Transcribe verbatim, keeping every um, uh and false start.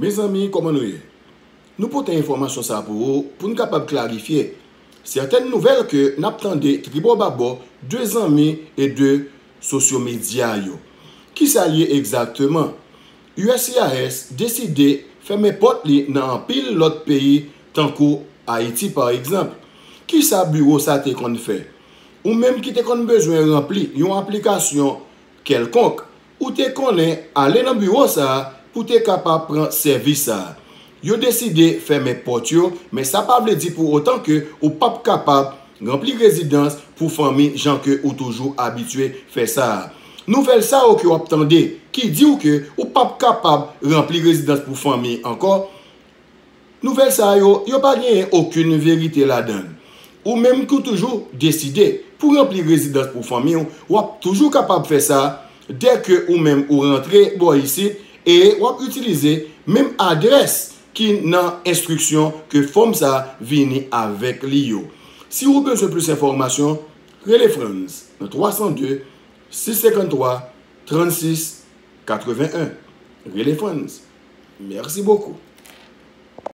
Mezanmi, kòman nou ye? Nou pote enfòmasyon sa pou ou, pou n kapab klarifye sètèn nouvèl ke n ap tande tribò babò de zanmi e de sosyo medya yo. Kisa l ye egzakteman? U S C I S deside fèmen pòt li nan anpil lòt peyi, tankou Ayiti, pa egzanp. Kisa biwo sa te konn fè? Ou menm ki te konn bezwen ranpli yon aplikasyon kèlkonk, ou te konnen ale nan biwo sa a pou te kapab pran sèvis sa a. Yo deside fèmen pòt yo, men sa pa vle di pou otan ke ou p ap kapab ranpli rezidans pou fanmi jan ke ou toujou abitye fè sa a. Nouvèl sa yo ke w ap tande ki di w ke ou p ap kapab ranpli rezidans pou fanmi ankò, nouvèl sa yo, yo pa genyen okenn verite ladan l. Ou menm ki w toujou deside pou ranpli rezidans pou fanmi w, w ap toujou kapab fè sa dèke ou menm ou rantre bò isit e w ap itilize menm adrès ki nan enstriksyon ke fòm sa a vini avèk li yo. Si ou bezwen plis enfòmasyon, rele Franz nan twa san de, sis senkanntwa, trannsis, katrevenn en. Rele Franz. Mèsi bokou.